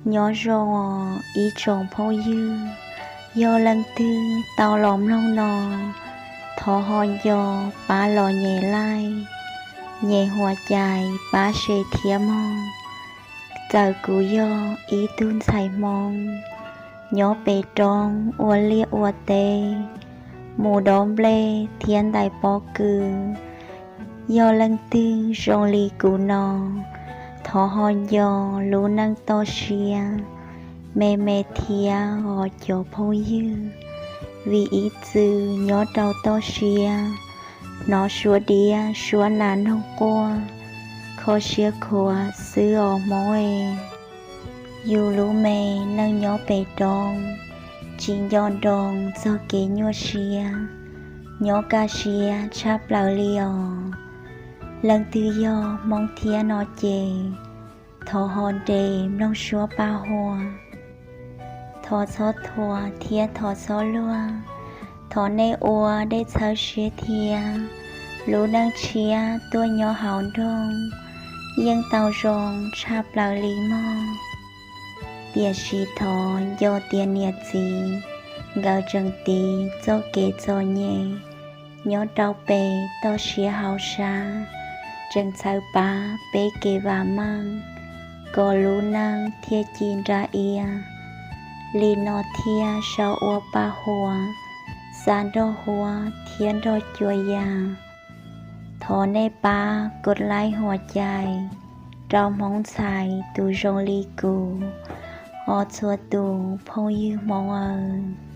Nyob zoo os ib tsoom phooj ywg, yog leej twg tau los mloog no, thov ho nco pab los nyem like, nyem huam cai pab share thiab mog. Txawm kuv yog ib tug ntxhais Hmoob nyob pem roob ua liaj ua teb, mus dob nplej thiab ntais pob kws, yog leej twg zoo li kuv no, thov ho nco lub neej toj siab me me thiab os cov phooj ywg. Vim ib txwm nyob rau toj siab, hnov suab diab suab nas noog quaj, kho siab khuav xwb os Hmoob es. Yus lub me neej nyob pem roob, tsis nco nroo txog kev nyuaj siab, nyob kaj siab tshaj plaws li os. Leej twg yog Hmoob thiab no ces, thov ho nres mloog suab paj huam. Thov txhob thuam thiab thov txhob luag, thov nej ua dej txhawb siab thiab, lub neej tshiab tuaj nyob hauv nroog, yeej tau zoo tshaj plaws li mog. Tiam sis thov nco tias niam txiv nkawd tseem tiv txoj kev txom nyem nyob rau pem toj siab hauv sab, tseem txhawb pab peb kev vam meej, kom lub neej thiaj ci nra iab. Li no thiaj sau ua paj huam, xa nroj huab thiab nroj cua yas. Thov nej pab kov laib huam cai rau Hmoob ntxhais tus zoo li kuv os txhua tus phooj ywg Hmoob aw.